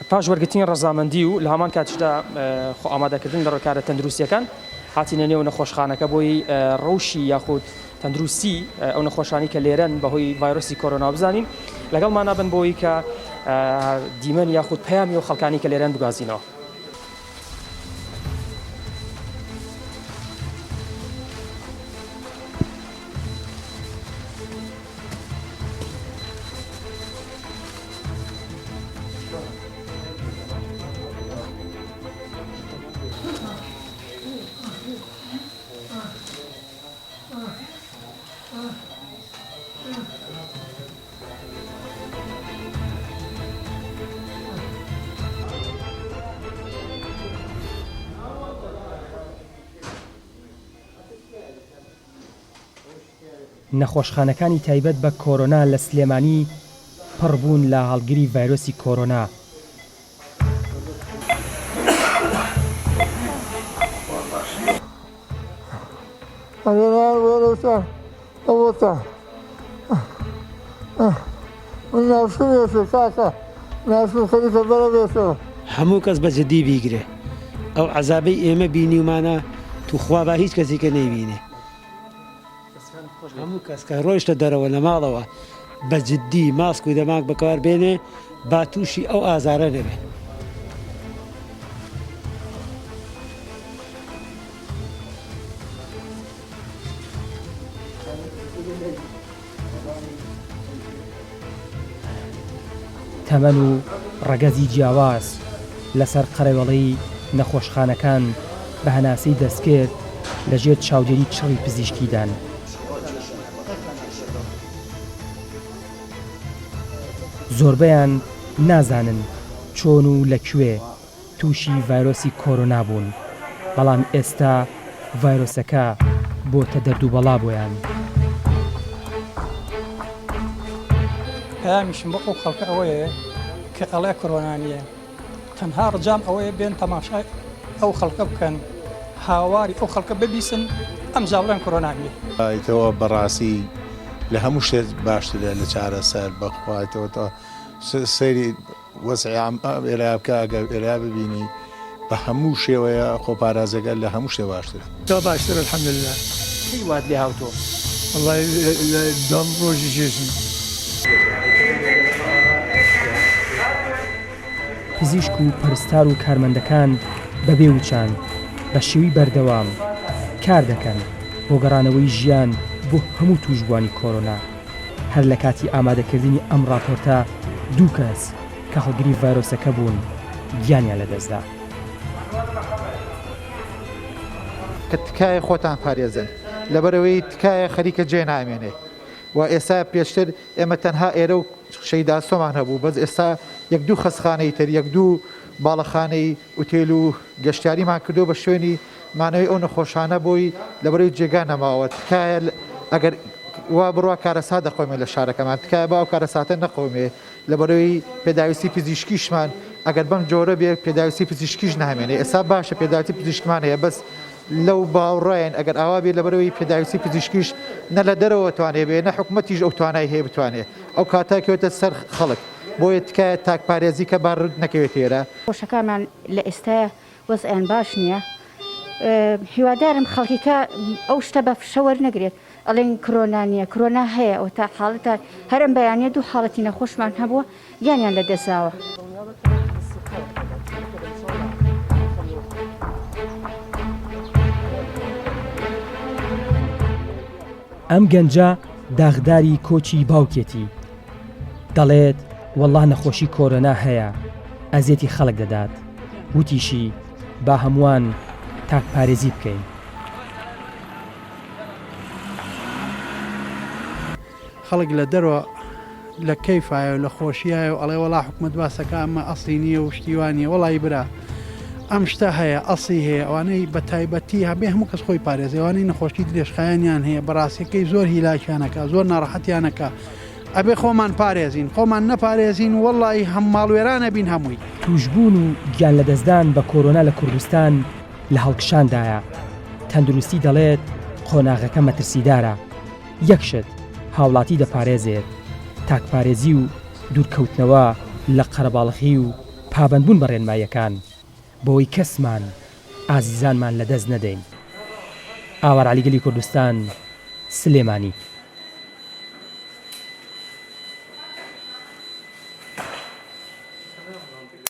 پاش وەرگرتنی ڕەزامەندی و لە هەمان کاتیشدا خۆ ئامادەکردن لە ڕێکارە تەندروستییەکان، هاتینە نێو نەخۆشخانەکە بۆی ڕەوشی یاخود تەندروستی ئەو نەخۆشانی کە لێرەن بەهۆی ڤایرۆسی کۆرۆنا بزانین، لەگەڵمانا بن بۆی کە دیمەن یاخود پەیامی ئەو خەڵکانی کە لێرەن بگوازینەوە. نەخۆشخانەکانی تایبەت بە کۆرۆنا لە سلێمانی پڕ بوون لە هەڵگری ڤایرۆسی کۆرۆنا. هەموو کەس بە جدی بیگرێ ئەو عەزابەی ئێمە بینیومانە توخوا با هیچ کەسیکە نەیبینێ. هەموو کەس کە ڕۆیشتە دەرەوە لە ماڵەوە بە جدی ماسک و دەماک بەکار بێنێ با تووشی ئەو ئازارە نەبێ. تەمەن و ڕەگەزی جیاواز لەسەر قەرەوێڵەی نەخۆشخانەکان بە هەناسەی دەستکرد لەژێر چاودێری چڕی پزیشکیدان. زۆربەیان نازانن چۆن و لە کوێ تووشی ڤایرۆسی کۆرۆنا بوون، بەڵام ئێستا ڤایرۆسەکە بۆتە دەرد و بەڵا بۆیان. پەیامیشم بۆ ئەو خەڵکە ئەوەیە کە ئەڵێ کۆرۆنا نییە، تەنها ڕجام ئەوەیە بێن تەماشای ئەو خەڵکە بکەن، هاواری ئەو خەڵکە ببیسن ئەمجا بڵێن کۆرۆنا نییە. ئایتەوە بەڕاستی لە هەموو شتێک باشترە لە چارەسەر بەخوایتەوە تا سەیری وەزعی عام ئێرە بکە ئەگەر ئێرە ببینی بە هەموو شێوەیە خۆپارازەکە لە هەموو شتێ باشترە. تۆ باشتر الحمدللە. کەی وات لێ هاوتۆ؟ وەڵای لە دوام ڕۆژی جێژن. پزیشک و پەرستار و کارمەندەکان بەبێ وچان بە شێوی بەردەوام کار دەکەن بۆ گەڕانەوەی ژیان بۆ هەموو تووشبووانی کۆرۆنا. هەر لە کاتی ئامادەکردنی ئەم ڕاپۆرتە دوو کەس کە هەڵگری ڤایرۆسەکە بوون گیانیان لەدەستدا. کە تکایە خۆتان پارێزن لەبەرئەوەی تکایە خەریکە جێ نامێنێ و ئێستا پێشتر ئێمە تەنها ئێرە و شەهید ئاسۆمان هەبوو بەس ئێستا یەک دوو خەستخانەی تر یەک دوو باڵەخانەی ئوتێل و گەشتیاریمان کردووە بە شوێنی مانەوەی ئەو نەخۆشانە بۆی لەبەرەی جێگا نەماوە تکایە ئەگەر وا بڕوا کارەسات دەقەومێ لە شارەکەمان تکایە با ئەو کارەساتە نەقەومێ لەبەرەوەی پێداویستی پزیشکیشمان ئەگەر بەم جۆرە بێ پێداویستی پزیشکیش نامێنێ ئێستا باشە پێداویستی پزیشکمان هەیە بەس لەو باوڕین ئەگەر ئاوا بێ لەبەرەوەی پێداویستی پزیشکیش نە لە دەرەوە توانێ بێ نە حکومەتیش ئەو توانای هەیە بتوانێ ئەو کاتە کەوێتە سەر خەڵک بۆیە تکایە تاکپارێزی کە با نەکەوێتە ئێرە. نەخۆشەکانمان لە ئێستایا وەزعیان باش نییە هیوادارم خەڵکیکە ئەو شتە بە فشە وەرنەگرێت ئەڵێن کرۆنا نییە کرۆنا هەیە ئەوە تا حاڵەتە هەر ئەم بەیانیە دوو حاڵەتی نەخۆشمان هەبووە گیانیان لە دەستداوە. ئەم گەنجە داخداری کۆچی باوکێتی دەڵێت وەڵا نەخۆشی کۆرۆنا هەیە ئەزێتی خەڵک دەدات وتیشی با هەمووان تاکپارێزی بکەین. خەڵک لە دەرەوە لە کەیفایە و لە خۆشیایە و ئەڵێ وەڵا حکومەت باسەکە ئەمە ئەسڵی نییە و شتی وا نییە وەڵی برا ئەم شتە هەیە ئەسڵی هەیە ئەوانەی بە تایبەتی هەبێ هەموو کەس خۆی پارێزێ ئەوانەی نەخۆشی درێژخایەنیان هەیە بەڕاستیەکەی زۆر هیلاکیانەکە زۆر ناڕەحەتیانەکە ئەبێ خۆمان پارێزین خۆمان نەپارێزین وەڵی هەم ماڵوێرانە بین هەمووی. تووشبوون و گیانلەدەستدان بە کۆرۆنا لە کوردستان لە هەڵکشاندایە، تەندروستی دەڵێت قۆناغەکە مەترسیدارە، یەک شت هاوڵاتی دەپارێزێت، تاکپارێزی و دوورکەوتنەوە لە قەرەباڵغی و. پابەندبوون بە ڕێنماییەکان بۆوەی کەسمان ئازیزانمان لەدەست نەدەین. ئاوار عەلی گەلی کوردستان، سلێمانی.